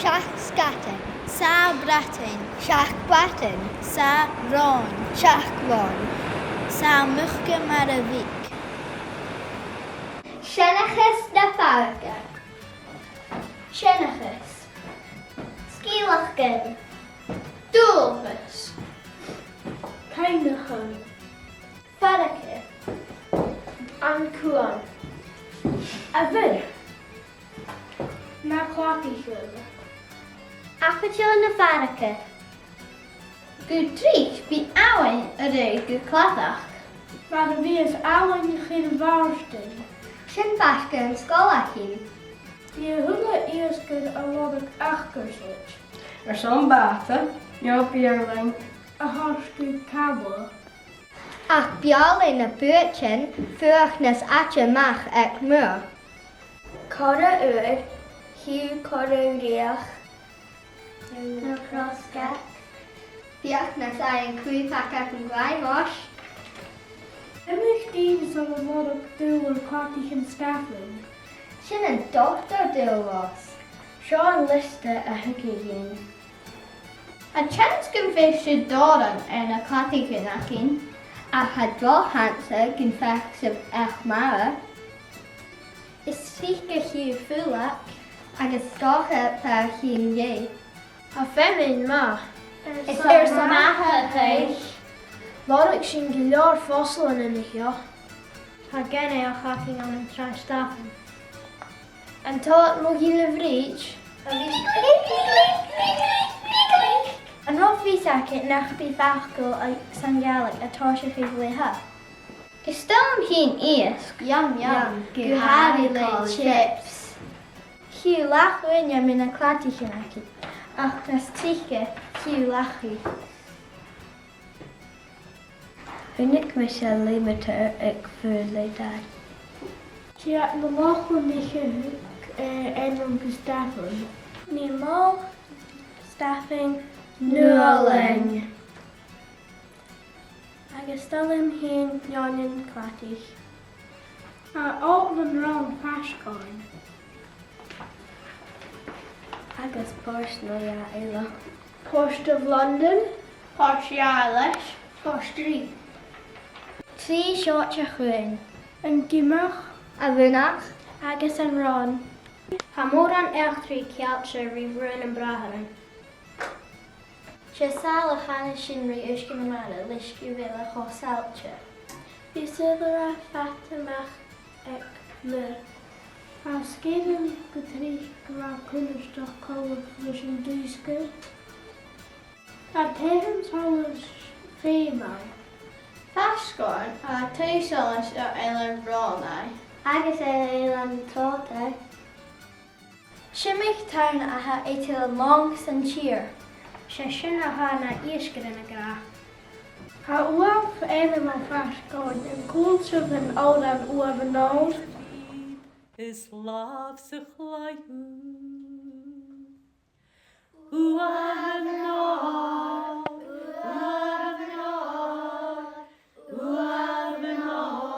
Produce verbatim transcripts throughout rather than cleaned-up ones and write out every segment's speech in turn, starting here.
Seachd sgadain. Sàth bradan. Seachd bradan. Sàth ròin. Seachd ròin. Sàth mucan-mara bhig. Seanchas na fàrraige. Seanchas. Sgeulachdan. Dualchas. Cuimhneachain. Fàrraige. An cuan. A' mhuir. Na cladaichean. Aifeadh na fàrraige. Gu tric bidh abhainn a' ruith gu cladach. Mar a bhios abhainn a' cur bhàrdain. Sin faisg air na sgoiltean. Bidh a h-uile iasgair a' lorg acairsichean. Airson bàta, no bìrlinn. A thoirt gu càmhla. Ach beò leis na buaitean, fuachd nas fhaide a-mach aig muir. Corra ùr, chì thu corra rìoghachd. Na crosgag. Feuch nas fhaide an crùbag aig a' ghrèim. Iomadh duine a' lorg dùil air cladaichean sgafaidh. Sin an dotair Dùghlas. Seo an liosta a th' againn. Tha seans gum faigh sibh dòrainn air na cladaichean againn, ach tha droch sheans gum faic sibh each-mara. Is tric a chì thu fulag, agus 's dòcha fear a chì thu. Tha feamainn math. Is airson math a chaoidh. Lorg sinn gu leòr fosailean an seo. Tha gainmheach againn ann an Tràigh Stafainn. An toir mo ghille bhrìgh? An robh fios agaibh nach bi facal san Gàidhlig a' tòiseachadh le H? Is toil leam fhìn iasg. Yum, yum. Gu h-àraidh le chips. Chì thu lath uaine mu na cladaichean againn, ach nas trice chì thu lachaidh. Chunnaic mise limiter aig Furley Dye. Tha na Lochlannach, eh, ainmeil gu Stafainn. Nì mòl Stafainn Nualling. Agus toil leam fhìn neòinean cladaich. Tha Allt nan Ròn faisg oirnn. Agus port no dhà eile. Port of London. Port Sharlais. Port Rìgh. Trì seòid a' chuain. An Giomach. A' Mhuineach. Agus an Ròn. Tha mòran eachdraidh ceangailte ri Ròn nam Bràithrean. 'S e sàil a chanas sinn ri uisge na mara leis gu bheil e cho saillte. Bidh sùbh a' fàs a-mach aig muir. Tha sgeirean gu tric gu math cunnartach coltach ris an t-uisge. Tha taighean-solais feumail. Faisg oirnn tha taigh-solais air Eilean Rònaigh. Agus air Eilean Tròndair. 'S iomadh tonn a tha eadar an long 's an tìr. 'S e sin a tha na iasgairean ag ràdh. Tha uamh ainmeil faisg oirnn, an cuala sibh an t-òran Uamh an Òir? Is làmh sa chlaidheamh. Uamh an Òir, Uamh an Òir, Uamh an Òir.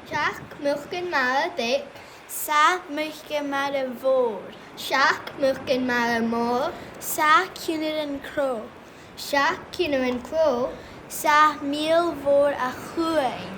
Seachd mucan-mara beag, sàth mucan-mara mhòr. Seachd mucan-mara mòr, sàth ciùinearan crodh. Seachd ciùinearan crodh, sàth mìol mhòr a' chuain.